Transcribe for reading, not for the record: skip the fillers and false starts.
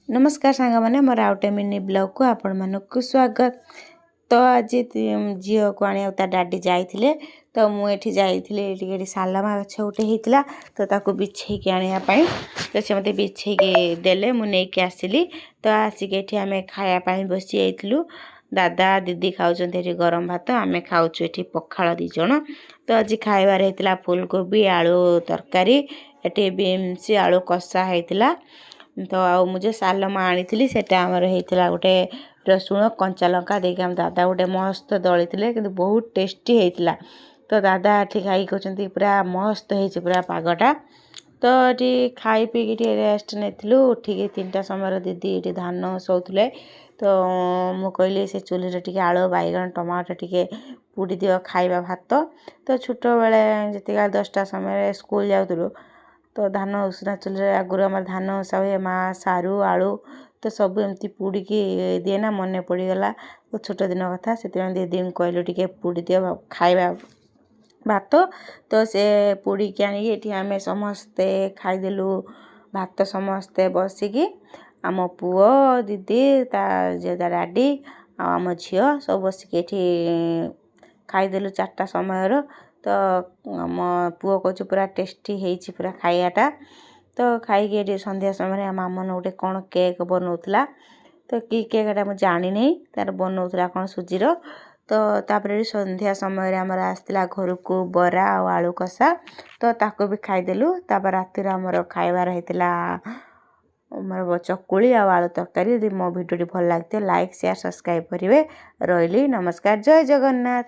ନମସ୍କାର ସାଙ୍ଗମାନେ, ମୋର ଆଉ ଗୋଟେ ମିନି ବ୍ଲଗ୍କୁ ଆପଣମାନଙ୍କୁ ସ୍ୱାଗତ। ତ ଆଜି ଝିଅକୁ ଆଣିବାକୁ ତା ଡାଡ଼ି ଯାଇଥିଲେ। ତ ମୁଁ ଏଠି ଯାଇଥିଲି ଟିକେ, ଏଠି ସାଲମା ଗଛ ଗୋଟେ ହେଇଥିଲା, ତ ତାକୁ ବିଛେଇକି ଆଣିବା ପାଇଁ। ତ ସେ ମୋତେ ବିଛେଇକି ଦେଲେ, ମୁଁ ନେଇକି ଆସିଲି। ତ ଆସିକି ଏଠି ଆମେ ଖାଇବା ପାଇଁ ବସି ଯାଇଥିଲୁ। ଦାଦା ଦିଦି ଖାଉଛନ୍ତି ଏଠି ଗରମ ଭାତ, ଆମେ ଖାଉଛୁ ଏଠି ପଖାଳ ଦୁଇ ଜଣ। ତ ଆଜି ଖାଇବାରେ ହେଇଥିଲା ଫୁଲକୋବି ଆଳୁ ତରକାରୀ, ଏଠି ବିନ୍ସ ଆଳୁ କଷା ହେଇଥିଲା। ତ ଆଉ ମୁଁ ଯେଉଁ ସାଲମା ଆଣିଥିଲି, ସେଇଟା ଆମର ହେଇଥିଲା ଗୋଟେ ରସୁଣ କଞ୍ଚା ଲଙ୍କା ଦେଇକି ଆମ ଦାଦା ଗୋଟେ ମସ୍ତ ଦଳିଥିଲେ, କିନ୍ତୁ ବହୁତ ଟେଷ୍ଟି ହେଇଥିଲା। ତ ଦାଦା ଏଠି ଖାଇକି କହୁଛନ୍ତି, ପୁରା ମସ୍ତ ହେଇଛି ପୁରା ପାଗଟା। ତ ଏଠି ଖାଇ ପିଇକି ଟିକେ ରେଷ୍ଟ ନେଇଥିଲୁ। ଉଠିକି 3ଟା ସମୟରେ ଦିଦି ଏଠି ଧାନ ଶୋଉଥିଲେ। ତ ମୁଁ କହିଲି, ସେ ଚୁଲିରେ ଟିକେ ଆଳୁ, ବାଇଗଣ, ଟମାଟୋ ଟିକେ ପୋଡ଼ି ଦିଅ, ଖାଇବା ଭାତ। ତ ଛୋଟବେଳେ ଯେତିକି 10ଟା ସମୟରେ ସ୍କୁଲ ଯାଉଥିଲୁ, ତ ଧାନ ଉଷୁନା ଚୁଲିରେ ଆଗରୁ ଆମର ଧାନ ଓଷା ହୁଏ, ମା ସାରୁ, ଆଳୁ ତ ସବୁ ଏମିତି ପୋଡ଼ିକି ଦିଏ ନା, ମନେ ପଡ଼ିଗଲା ତ ଛୋଟ ଦିନ କଥା। ସେଥିପାଇଁ ଦିଦିଙ୍କୁ କହିଲୁ, ଟିକେ ପୋଡ଼ି ଦିଅ, ଖାଇବା ଭାତ। ତ ସେ ପୋଡ଼ିକି ଆଣିକି ଏଠି ଆମେ ସମସ୍ତେ ଖାଇଦେଲୁ ଭାତ ସମସ୍ତେ ବସିକି। ଆମ ପୁଅ, ଦିଦି, ତା ତା ଡାଡ଼ି ଆଉ ଆମ ଝିଅ ସବୁ ବସିକି ଏଠି ଖାଇଦେଲୁ 4ଟା ସମୟର। ତ ଆମ ପୁଅ କହୁଛି, ପୁରା ଟେଷ୍ଟି ହେଇଛି ପୁରା ଖାଇବାଟା। ତ ଖାଇକି ଏଠି ସନ୍ଧ୍ୟା ସମୟରେ ଆମ ମାମନ ଗୋଟେ କ'ଣ କେକ୍ ବନଉଥିଲା। ତ କି କେକ୍ ଏଟା ମୁଁ ଜାଣିନି, ତାର ବନଉଥିଲା କ'ଣ ସୁଜିର। ତ ତାପରେ ସନ୍ଧ୍ୟା ସମୟରେ ଆମର ଆସିଥିଲା ଘରକୁ ବରା ଆଉ ଆଳୁ କଷା, ତ ତାକୁ ବି ଖାଇଦେଲୁ। ତାପରେ ରାତିରେ ଆମର ଖାଇବାର ହେଇଥିଲା ଆମର ଚକୁଳି ଆଉ ଆଳୁ ତରକାରୀ। ଯଦି ମୋ ଭିଡ଼ିଓଟି ଭଲ ଲାଗିଥିବ, ଲାଇକ୍, ସେୟାର, ସବସ୍କ୍ରାଇବ୍ କରିବେ। ରହିଲି, ନମସ୍କାର, ଜୟ ଜଗନ୍ନାଥ।